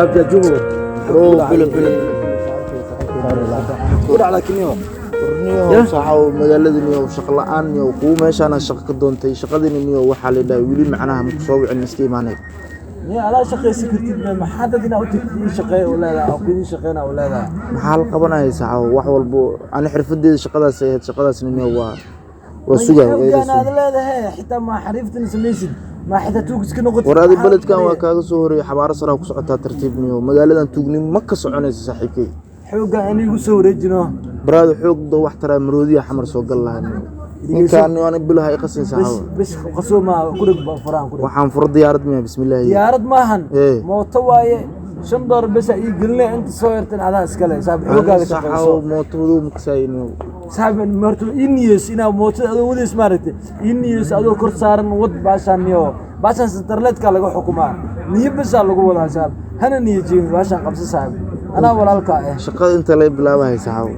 Saab jajubo. Bro, bilo bilo. Ku dhac laakiin niyo. Niyo saxaw magaalada niyo shaqo la'aan niyo kuu meeshaan shaqo ka doontay shaqadina niyo waxaa la dhahay wili macnaha ma kusoo wicin iska imaanay. Niyo alaa shaqaysan kartid me maxaa dad inaa u tagtid ii shaqeey u leedahay oo ku ii shaqeyna u leedahay. Maxaa la qabanaya saxaw wax walbo ani xirfadeeda shaqadaas ay ahayd shaqadaasna niyo waa sugaa. Xoogaan aad leedahay xitaa ma xariiftan samaysid ma xitaa tuug iska noqotid. War adi beledkan waa kaaga soo horeeyay xabaaro saraa ku socotaa tartiib niyo magaaladan tuugnimo ma ka soconaysa saaxiibkay. Xoogaan anigu soo wareejino. Baraada xoog doo wax taraa maroodiya xamar soo gal lahaa niyo. Ninkaan niyo ani bilaha i qasin bas saxaw. Bas qasoo ma ku dhig ba furaan ku dhig. Waxaan furo diyaarad miya bismillaahi. Diyaarad maahan. Ee. Mooto waaye $5 bas ii gelinay inta soo yartan adaa iskale saaxiib xoogaaga shaqeyso. Saxaw mootadu makasay niyo. Saaxiib martu ii niyeys inaa mootada adoo wadays maaragtay ii niyeys adoo kor saaran wad baashaan niyo baashaan satarleedka laga xukumaa niyo basaa lagu wadaa saaxiib hana niyo jeebin baashaan qabso saaxiib anaa walaalkaa ah. Shaqada inta laga bilaabahay saxaw.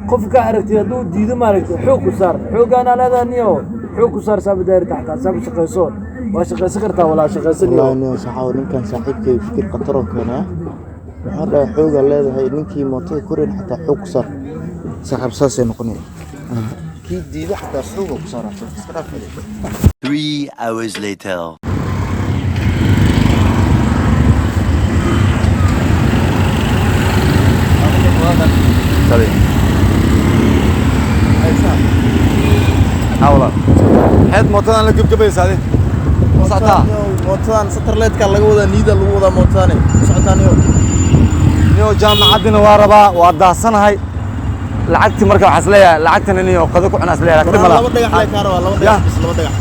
Qofka aragtay hadduu diido maaragtay xoog ku saar xoogaanaa leedahay niyo xoog ku saar saaxiib daari taxtaa saaxiib shaqeyso waa shaqeysan kartaa walaa shaqeysan niyo. Wallaahi niyo saxaw ninkan saaxiibkay fikir khatar oo keenay wuxuu dhahay xoogaa leedahay ninkii mootada korayn xataa xoog ku saar saaxiib saasay noqonaya kii diida xataa xooga ku saar iska dhaaf. 3 hours later. Hawla. Xeed mootadan la gebgabaysa adi. Socotaa. Mootadan satarleedka laga wadaa niida lagu wadaa mootadane socotaa niyo. Niyo jaamacaddina waa rabaa waa daahsanahay. Lacagtii marka waxaa isleeyahay lacagtana niyo qado ku cunaa isleeyahay. Laakiin laba dhagax lee kaa rabaa laba dhagax bis laba dhagax.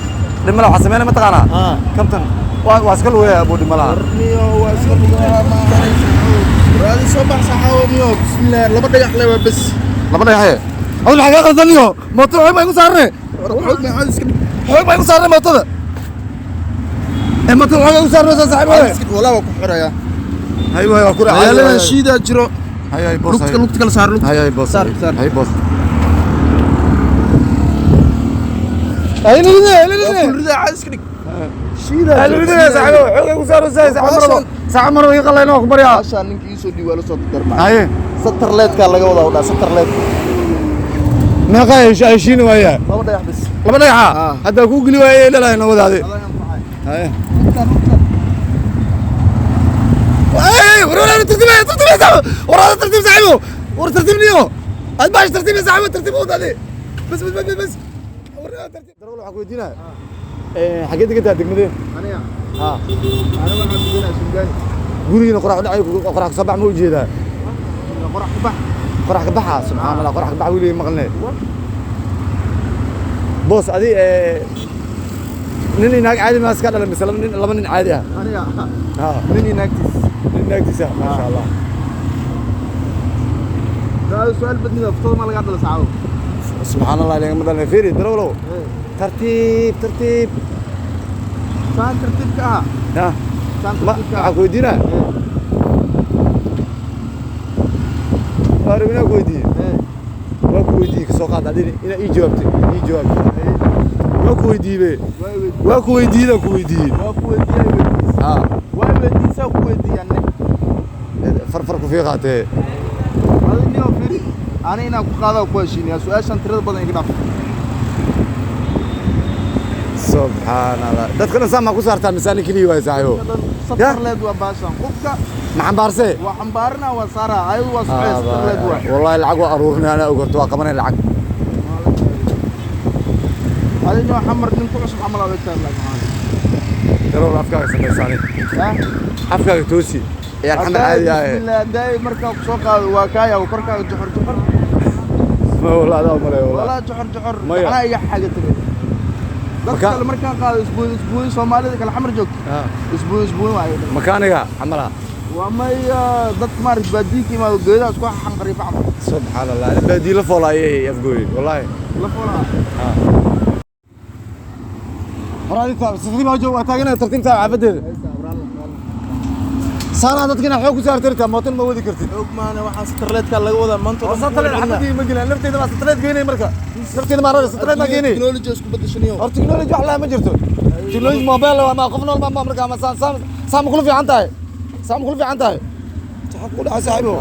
Dhimala waxaa sameynaya ma taqaanaa? Haa. Kabtan waa iska lugeeya abuu dhimalaha. Niyo waa iska lugaa ma raadi soo bax saxaw niyo bismillaah laba dhagax lee waa bes. Laba dhagaxee. Adigu maxaa kaa qaldan niyo? Mootada xoog baa igu saarnay. Xoog ma caadi iska dhig. Xoog baa igu saarnay mootada. Ee mootada xoog igu saarnay saaxiib waay. Walaa waa ku xirayaa. Hay waay waa ku raacay. Magaaladan shiidaa jiro. Hay hay boos. Lugta lugta kala saar lugta. Hay hay boos. Saar saar. Hay boos. Hay nidine hay nidine. Waa kulrida caadi iska dhig. Shiidaa. Hay nidine saaxiib xoog igu saarnay saaxiib marbo. Saaxiib marbo ii qallayno ku baryaa. Asha ninka ii soo dhiibaa la soo darma. Haye. Satarleedka laga wadaa u dhaa satarleed. Meeqa heshiin waaya. Laba dhagax bis. Laba dhagaxa. Hadda ku geli waayay dhalay na wadaade. Haye. Ay, war war tartiib tartiib saaxiib. War tartiib saaxiib. War tartiib niyo. Ad baash tartiib saaxiib tartiib wadaade. Bas bas bas bas. War tartiib. Darwal waxa ku weydiinaa. Ee xagee degantaa degmadee? Aniga. Ha. Aniga waxaan deganaa Shingaani. Gurigiina qorax u dhacay qorax ka soo bax ma u jeedaa? Qorax ka bax. Qorax ka baxa subxaan Allah qorax ka bax wili maqalnay. Boos adi nin inaag caadi ma iska dhalan mise laba nin caadi ah? Aniga. Ha. Nin inaagtiis. Nin inaagtiisa ma sha Allah. Daa su'aal badnida ftada ma laga dhala saxaw. Subxaan Allah ilaga ma dhalan fiiri darawlow. Tartiib tartiib. Saan tartiib ka ah. Ha. Saan tartiib ka ah. Waxaan ku weydiinaa. Waa rabinaa ku weydiiyey. Waa ku weydiiyey ka soo qaad adina inaa ii jawaabtay ii jawaabtay. Waa ku weydiiyey. Waa ku weydiiyey ku weydiiyey. Waa ku weydiiyey weydiis. Ha. Waa weydiisaa ku weydiiyay. Farfar ku fiiqaatee. Adi niyo fiiri. Ani inaan ku qaado ku heshiinaya su'aashan tirada badan iga dhaaf. Subxaan Allah. Dadkana saa ma ku saartaa misaani kaliya waay saaxiibo. Satarleed waa baashan qofka ma xambaarsee? Waa xambaarina waa saaraa ayadu waa socday satarleed waa. Wallahi lacag waa aruurinay anaa ogorto waa qabanay lacag. Adi niyo xamar nin ku cusub camal aad egtahay lacag. Darool afkaaga samaysaani. Ha? Afkaaga toosi. Ciyaar xamar caadi ah. Bismillah daay markaa ku soo qaado waa kaaya korkaaga juxur juxur. Ma wallahi adaa malay wallahi. Wallahi juxur juxur. Anaa iga xaga tagay. Dadka kale markaan qaado isbuun isbuun Soomaalida kale xamar joogto. Isbuun isbuun waayo. Makaaniga xamala. Waa maya dadka maarag baadiinka imaado geedaha isku xanqariifa camal. Subxaan Allah. Baadii la foolaayay afgooy wallahi. La foolaa. Ha. Horaadi taab sidii ma joog waa taaganaa tartiib taab xaafadeeda. Saara dadkina xoog ku saartay mootan ma wadi kartid. Xoog maana waxaan satarleedka laga wadaa maanta. Satarleed xabadii ma gelaan lafteeda ma satarleed geynay marka. Lafteeda ma rada satarleed ma geynay. Technology isku bedeshaniyo. Hor technology wax la ma jirto. Technology mobile waa ma qof nool ma marka ma saan saan saan kula fiican tahay. Saan kula fiican tahay. Maxaa ku dhacay, saaxiibo?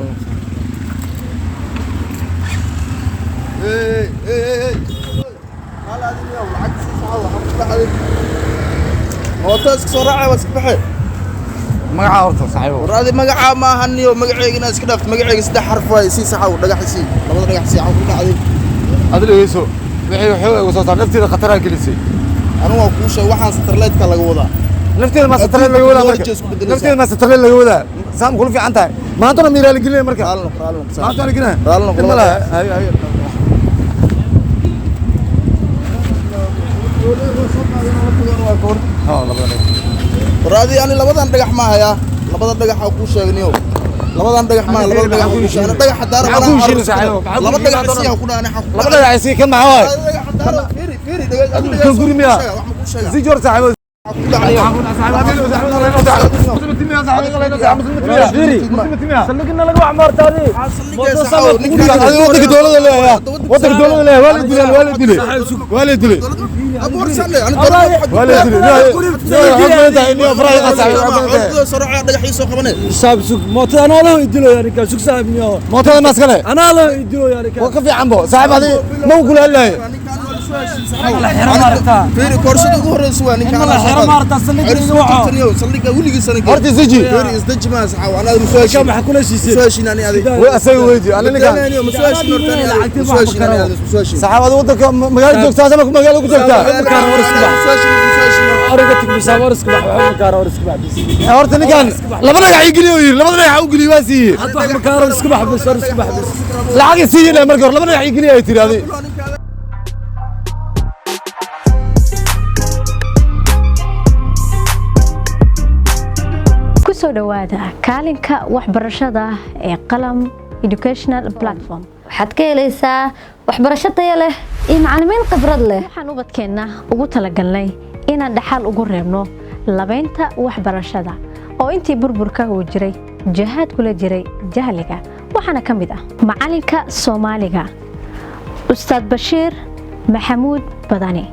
Hey, hey, hey, hey. Hal adiga lacag sii saxaw, waxaa ku dhacday. Mooto iska soo raacay, waa iska baxay. Magacaa horta, saaxiibo? War adi magacaa ma ahan niyo, magacayga inaad iska dhaafto. Magacayga saddex xarf waaye. Sii saxaw, dhagax sii, labada dhagax sii. Waxaa ku dhacday? Adila dhegeyso, wixii xoog ay soo saar, nafteeda khataraa gelisay. Anigu waa kuu sheegay, waxaan satarleedka laga wadaa. Nafteeda ma satarleed laga wadaa marka? Technology isku bedelaysaa. Nafteeda ma satarleed laga wadaa? Saam kula fiican tahay maantana miiraali gelinaya marka. Raalli noq, raalli noq. Maantana gelinaya. Raalli noq. Dhib ma laha. Haye, haye. Haa, labada dhagax. War adi ani labadan dhagax ma hayaa, labada dhagax aa kuu sheegniyo, labadan dhagax ma, labada dhagax kuu sheegay, dhagax hadaara. Maxaa kuu heshiinay, saaxiibo? Maxaa kuu Laba dhagax heshiinay? si aan ku dhahay. Laba dhagax isii, kan maxaa waaye? Dhagax hadaara, fiiri, fiiri, dhagax adi. Kan guri miyaa? Wax ma kuu sheega? Si joor, saaxiibo. Ku dhacay. Fiiri, saldhigna laga wax maartaadi. Wadanka dowladda leeyahay, wadanka dowladda leeyahay. Waa la dilay, waa la dilay, waa la dilay, waa la dilay. Saaxiib, sug, mootada anaa loo idilooya ninkaan. Sug, saaxiib niyo. Mootada maskale. Anaa loo idilooya ninkaan. Waa ka fiican bo, saaxiib. Adi ma u kula hadlaye. La xiro maaragtaa. Fiiri, koorsada ugu horeysa waa ninkaan. In la xiro maaragtaa, saldhigga iga waco. Saldhigga weligiisana. Horta isdeji. Fiiri, isdeji ma saxaw, anaa ma soo Ninkaan heshiin. maxaa kula heshiiseen? Soo heshiin ani adiga. Way asaga weydi ani ninkaan. Ma soo heshiin horta ani adiga, ma soo heshiin ani adiga, ma soo heshiin. Saaxiib, adi wadanka magaalo joogtaa sama magaalo ku joogtaa? Origa tag bisaab, or iska bax. Waxba makaaro, or iska bax bis. Horta ninkaan laba dhagax ii geliyo yiri, laba dhagax u geliyo, waa siiyey. Hadda wax makaaro, iska bax bis, or iska bax bis. Lacag siiyey marka hore, laba dhagax ii geliyo ay tiri adi. Ku soo dhowaada kaalinka waxbarashada ee Qalam Educational Platform. Waxaad ka helaysaa waxbarasho tayo leh iyo macallimiin khibrad leh. Waxaan ubadkeenna ugu talagalnay inaan dhaxal ugu reebno labaynta waxbarashada oo intii burburka uu jiray jihaad kula jiray jahliga. Waxaana ka mid ah macalinka Soomaaliga, Ustaad Bashiir Maxamuud Badani,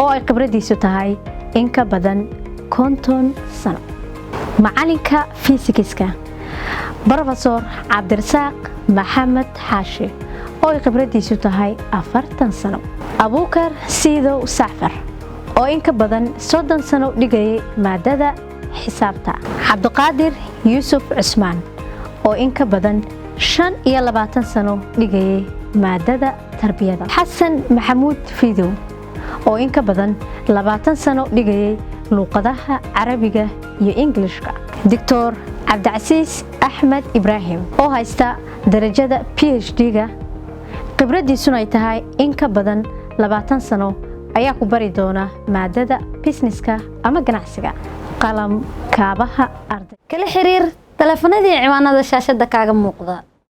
oo ay khibradiisu tahay in ka badan 50 sano, macalinka fiisikiska, Brofesor Cabdirasaaq Maxamed Xaashi, oo ay khibradiisu tahay 40 sano, Abuukar Siidow Sacfar, oo in ka badan 30 sano dhigayay maadada xisaabta, Cabdiqaadir Yuusuf Cusmaan, oo in ka badan 25 sano dhigayay maadada tarbiyada, Xasan Maxamuud Fiidow, oo in ka badan 20 sano dhigayay luuqadaha Carabiga iyo Ingilishka, Doctor Cabdicasiis Axmed Ibraahim, oo haysta darajada PhD-ga, khibradiisuna ay tahay in ka badan 20 sano, ayaa ku bari doona maadada businesska ama ganacsiga. Qalam, kaabaha arday. Kala xiriir taleefanadii ciwaanada shaashada kaaga muuqda.